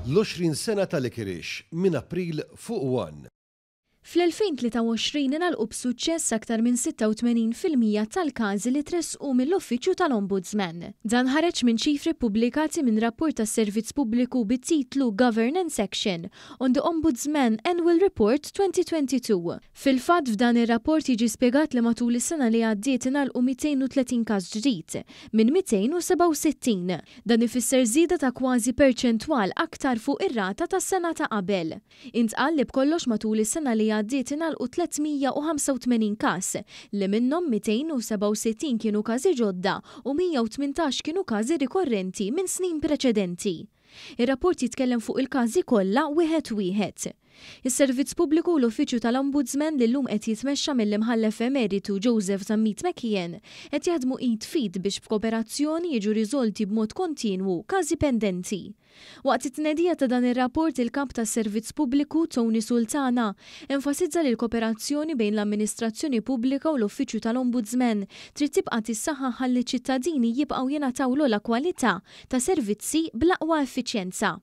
L-20 sena ta' Licorice minn April fuq One. Fl-2023 ingħalqu b'suċċess aktar minn 86% tal-każi li tressqu mill-Uffiċċju tal-Ombudsman. Dan ħareġ minn ċifri ppubblikati minn rapport tas-Servizz Pubbliku bit-titlu Governance Action on the Ombudsman Annual Report 2022. Fil-fatt f'dan ir-rapport jiġi spjegat li matul is-sena li għaddiet ingħalqu 230 każ ġdid, minn 267. Dan ifisser żieda ta' kważi perċentwal aktar fuq ir-rata tas-sena ta' qabel. Intqal li b'kollox matul is-sena li għaddiet ingħalqu 385 każ, li minnhom 267 kienu każi ġodda u 118 kienu każi rikorrenti minn snin preċedenti. Ir-rapport jitkellem fuq il-każi kollha wieħed wieħed. Is-Servizz Pubbliku u l-Uffiċċju tal-Ombudsman li llum qed jitmexxa mill-Imħallef Emeritu Joseph Zammit McKeon qed jaħdmu id f'id biex b'kooperazzjoni jiġu riżolti b'mod kontinwu każi pendenti. Waqt it-tnedija ta' dan ir-rapport il-Kap tas-Servizz Pubbliku, Tony Sultana, enfasizza li l-kooperazzjoni bejn l-amministrazzjoni pubblika u l-Uffiċċju tal-Ombudsman trid tibqa' tissaħħaħ ħalli ċ-ċittadini jibqgħu jingħataw l-ogħla kwalità ta' servizzi bl-aqwa effiċjenza.